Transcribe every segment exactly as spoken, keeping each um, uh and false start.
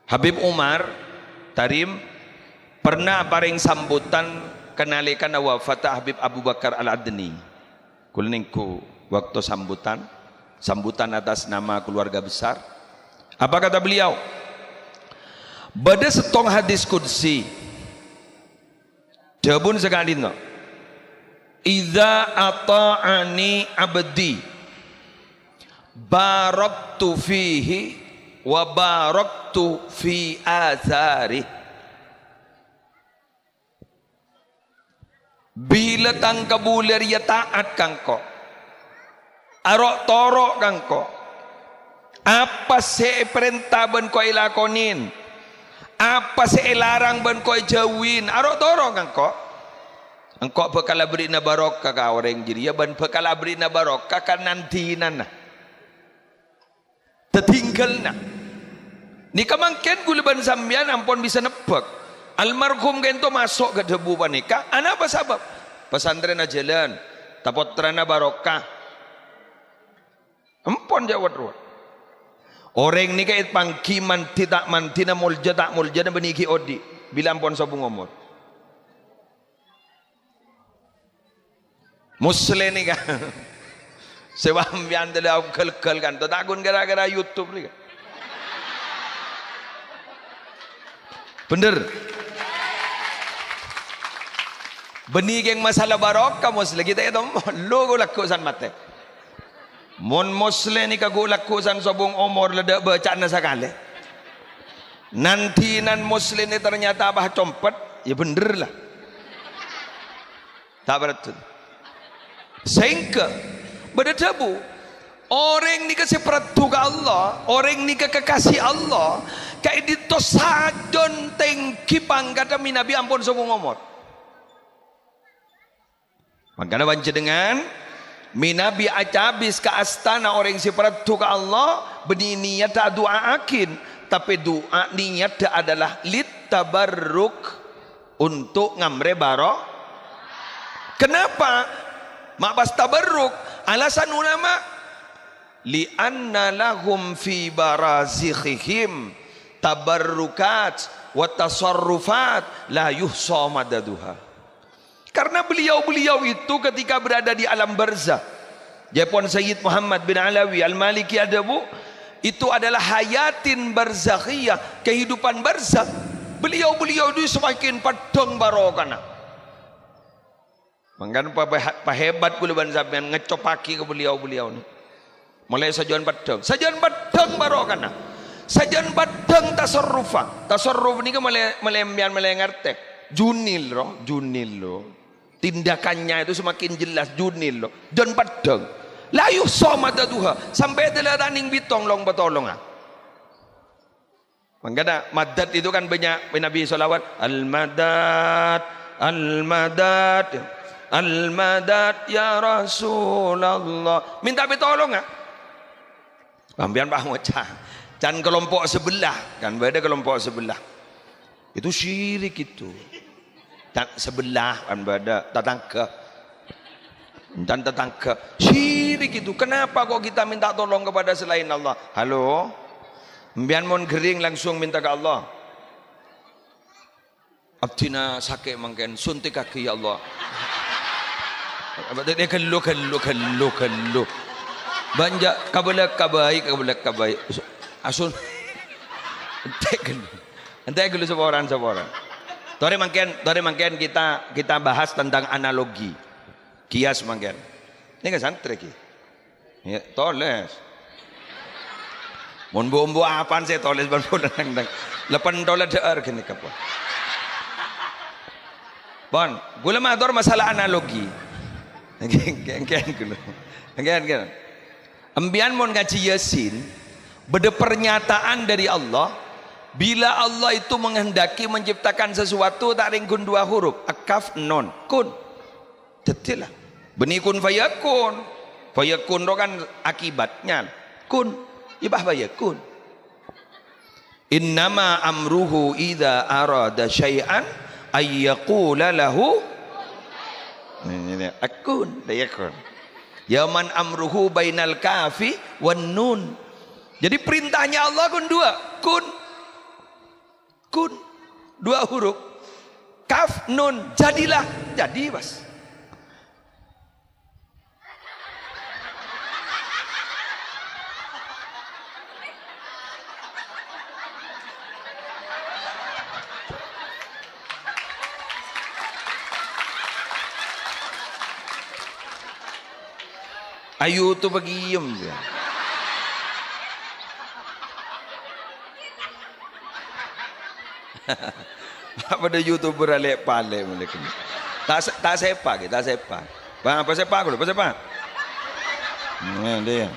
Habib Umar Tarim pernah aparèng sambutan kanalèkana wafatta Habib Abu Bakar Al-Adni. Kaulâ nèngghu bâkto sambutan, sambutan atas nama keluarga besar. Apa kata beliau? Bâdâ sèttong hadis qudsi. Dhâbuna sakadhinto, "Idza ata'ani abdi, baraktu fihi wa baraktu fi atsarih." Bilâ tang kabulâ rèya ta'at ka engko', aro'-toro' ka engko'. Apa sè èparènta bân ko' èlakonè, apa sè èlarang bân ko' èjhâuwi, aro'-toro' ka engko'. Engko' bhâkal aberri'na barokah ka orèng jârèya bân bhâkal aberri'na barokah ka nan-dinanna. Tatinggalna. Nèka mangkèn kaulâ bân sampèyan ampon bisa nebbhâk. Almarhum ka'ento maso' ka dhâbu panèka. Anapa sabâb? Pesantren ajhâlân, tapottrana barokah. Empon jâ' wot-rowot. Orèng nèka èpangghi mandhi ta' mandhina, molja ta' moljana bânnè ghi' odi', bilâ ampon sobung omor. Musleh nèka. Sè sampèyan tadâ' ghâl-ghâl kan, ta' ghun gara-gara YouTube nèka. Bhender. Bânnè kèng masalah barokah, Musleh. Kita itu lo ghu lagghu' san matè. Mon Musleh nèka ghu' lagghu' san sobung omor la dâ' bâca'anna sakalè. Nan-dinan Musleh nè ternyata pas compet, ya bhender la. Ta' parlo. Saèngghâ bâdâ dhâbu, orèng nèka sè parlo ka Allah, orèng nèka kakasè Allah, ka'dinto sajân tèngghi pangkaddhâ mènabi ampon sobung omor. Mangkana panjhennengngan mènabi acabis ka astana orèng sè parlo ka Allah, bânnè niyaddhâ adu'a'aghin, tapè du'a niyaddhâ adalah littabarruk, untuk ngamrè baro-, kenapa? Ma' pas tabarruk? Alasan ulama, "Li'anna lahum fi barazikhihim tabarrukat wa tasarrufat la yuhsa madaduha." Karena beliau-beliau itu ketika berada di alam barzah, jâèpon Sayyid Muhammad bin Alawi Al-Maliki adhâbu, itu adalah hayatin barzakhiyah, kehidupan barzah. Beliau-beliau itu semakin peddhâng barokana. Mangkana pa-, pa-, pahebat kaulâ bân sampèyan ngècopaghi ka beliau-beliau nè. Molaè sajân peddhâng. Sajân peddhâng barokana. Sajân peddhâng tasarrufa. Tasarruf nèka molaè, molaè sampèyan molaè ngartè. Junil, ro, junil, lo. Tindakannya itu semakin jelas, junil, lo. Jân peddhâng. La yuhsa madaduha. Sampè' dâlâ ta' nèng bhitong long patolonga. Mangkana madad itu kan banyak, Nabi sholawat, "Al-madad, al-madad, al-madad, ya Rasulullah." Minta pitolong, ah. Sampèyan pas ngoca', "Can kelompok sebelah," kan bâdâ kelompok sebelah. Itu syirik itu. Ta-, sebelah kan bâdâ, tatangghâ. Enten tatangghâ, syirik itu. Kenapa kok kita minta tolong kepada selain Allah? Halo? Sampèyan mon ghering langsung minta ka Allah. "Abdhina sakè' mangkèn, suntikkaghi ya Allah." Apa tadi ghellu, ghellu, ghellu, ghellu. Bânnya' kabâlâ kabaik, kabâlâ kabaik. Asun. Entek ghellu. Entek ghellu saporana, saporana. Torè mangkèn, torè mangkèn kita, kita bahas tentang analogi. Kias mangkèn. Nèka santrè ki. Ya, tolès. Mon bu-embu apaan sè tolès bân pon nang-nang. Lepen tolès dâ'âr ghânèka pon. Pon, kaulâ mator masalah analogi. Ngghi, ngghi, ngghi, kaulâ. Ngghi, ngghi. Sampèyan mon ngajhi Yasin, bâdâ pernyataan dari Allah, bila Allah itu menghendaki menciptakan sesuatu, ta' rèng ghun dua huruf, akaf, nun, kun. Dhâddhi la. Bânnè kun fayakun. Fayakun ro kan akibatnya. Kun. Ibah fayakun. "Innama amruhu idza arada syai'an ayyaqula lahu." Ini, ini, akun, fayakun. Ya man amruhu bainal kafi wan nun. Jadi perintahnya Allah kun dua. Kun. Kun. Dua huruf. Kaf, nun. Jadilah. Jadi, pas. Ayo, tu pagiyem, ya. Apa ada YouTuber alek-palek mulai kena. Tak se-, tak sepa, kita sepa. Bang, apa sepa dulu, apa sepa? Nah, dia.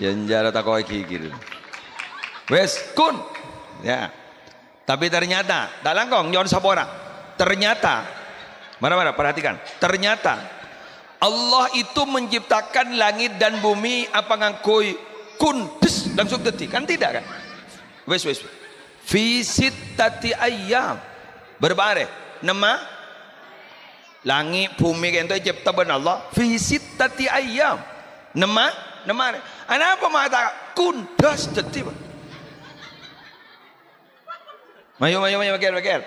Janjara tak kau gigir. Wes, kun. Ya. Tapi ternyata, tak langkong, nyon sapora. Ternyata, mara-mara, perhatikan. Ternyata, Allah itu menciptakan langit dan bumi apa ngangghuy kun, des, langsung daddi. Kan tidak, kan? Wes, wes. Fi sittati ayyam. Berapa hari? Nemma? Langit, bumi, kento cipta ban Allah. Fi sittati ayyam. Nemma? Nemma hari. Anapa mata kun, des, daddi, Pak? Mayu, mayu, mayu, mikir, mikir.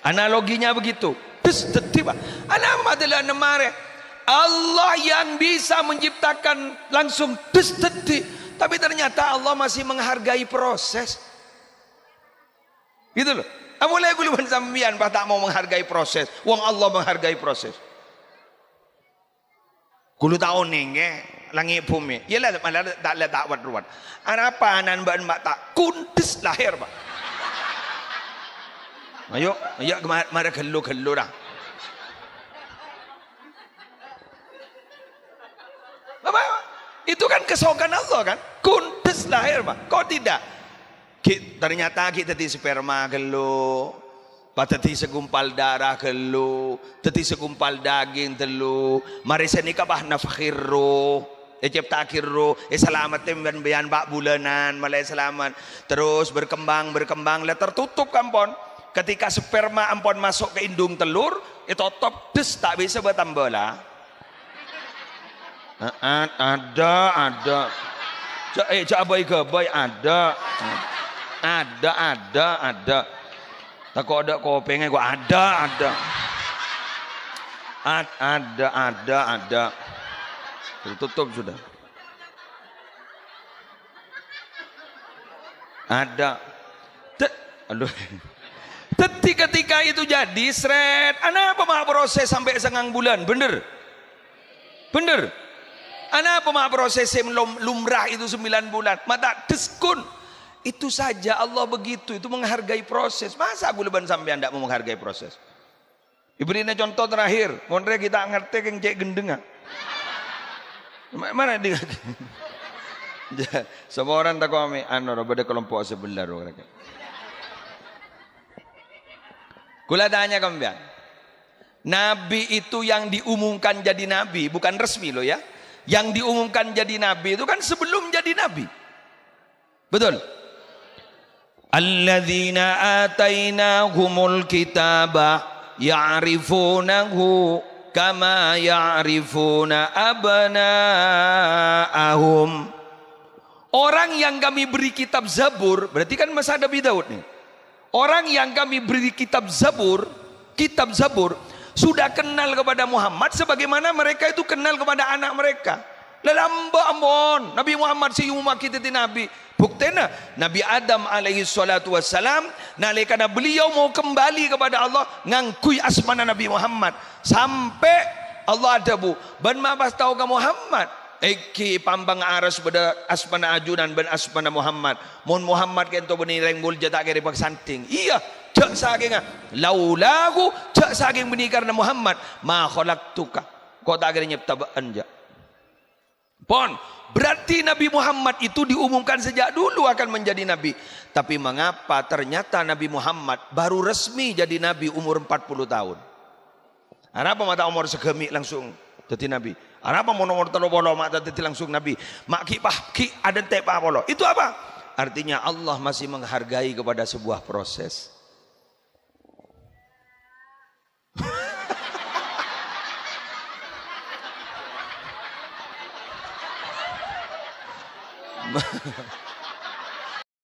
Analoginya begitu. Des, daddi, Pak. Anapa mata la nemma hari? Allah yang bisa menciptakan langsung des, daddi. Tapi ternyata Allah masih menghargai proses. Gitu loh. Amolè ghulâ bân sampèyan pas ta' mau menghargai proses. Wong Allah menghargai proses. Ghulâ ta' onèng, ghi, langngè' bhumè. Iyâ la, malar ta', la ta' wet-ruwet. Arapa ana'na bâ'na ma' ta' kun des lahèr, Pak? Ayo, ayo, kemar-, mara ghellu-ghellu, ra. Apa? Itu kan kesokan Allah, kan? Kun des lahèr, Pak. Kok tidak? Ghi', ternyata ghi' daddi sperma ghellu, pas daddi segumpal darah ghellu, daddi segumpal daging ghellu. Marè sanèka pas nafkhir ruh, ècèpta'aghi ruh, èsalamettè bân bâ'na pa' bulânan, malè salamet. Terus berkembang, berkembang, la tertutup kampon. Ketika sperma ampon maso' ka indung telur, ètotop, des, ta' bisa bâ-, tambâ la. Ad-, adâ', adâ'. Ja-, eh, jhâ' abâi-ghâbâi, adâ'. Adâ', adâ', adâ'. Tako' adâ' kopèngnga, ko' adâ', adâ'. Ad-, adâ', adâ', adâ'. Tertutup sudah. Adâ'. Te-, aduh. Daddi ketika itu jadi, sret, anapa ma' proses sampè' sangang bulân? Bhender? Bhender? Anapa ma' proses sè lom-, lumrah itu sembilan bulan? Ma' ta' des kun. Itu saja Allah begitu, itu menghargai proses. Masa ghulâ bân sampèyan ta' mau menghargai proses? Èbèrri'na conto terakhir, mon rè ghi' ta' ngartè kèng cè' ghendhengnga. Ma-, mara di-, ja, saporana tako' amè, anu, ro, bâdâ kelompok sebelah, ro, kira-kira. Ghulâ tanya ka sampèyan. Nabi itu yang diumumkan jadi nabi, bukan resmi loh ya. Yang diumumkan jadi nabi itu kan sebelum jadi nabi. Betul? "Alladzina atainahumul kitaba ya'rifunahu kama ya'rifuna abna'ahum." Orang yang Kami beri kitab Zabur, berarti kan masa Nabi Daud nih. Orang yang Kami beri kitab Zabur, kitab Zabur, sudah kenal kepada Muhammad sebagaimana mereka itu kenal kepada anak mereka. Lalamba ampon, Nabi Muhammad sè èomaghâ daddi nabi. Buktèna, Nabi Adam alaihi salatu wassalam, nalèkana beliau mau kembali kepada Allah, ngangghuy asmana Nabi Muhammad. Sampè' Allah adhâbu, "Bâ'na ma' pas tao ka Muhammad?" Èngghi, è pampang aras bâdâ asmana ajunan bân asmana Muhammad. Mon Muhammad kènto bânnè rèng molja ta' kèra èpasandhing. Iyâ, jhâ' sakèngnga. Laulahu, jhâ' sakèng bânnè karna Muhammad, ma khalaqtuka. Ko' ta' kèra nyèpta bâ'na, jhâ'. Pon, berarti Nabi Muhammad itu diumumkan sejak dulu akan menjadi nabi. Tapi mengapa ternyata Nabi Muhammad baru resmi jadi nabi umur empat puluh tahun? Arapa ma' ta' omor saghâmè' langsung daddi nabi? Arapa mon omor tello polo ma' ta' daddi langsung nabi? Ma' ghi' pa-, ghi' adântè' pa polo. Itu apa? Artinya Allah masih menghargai kepada sebuah proses.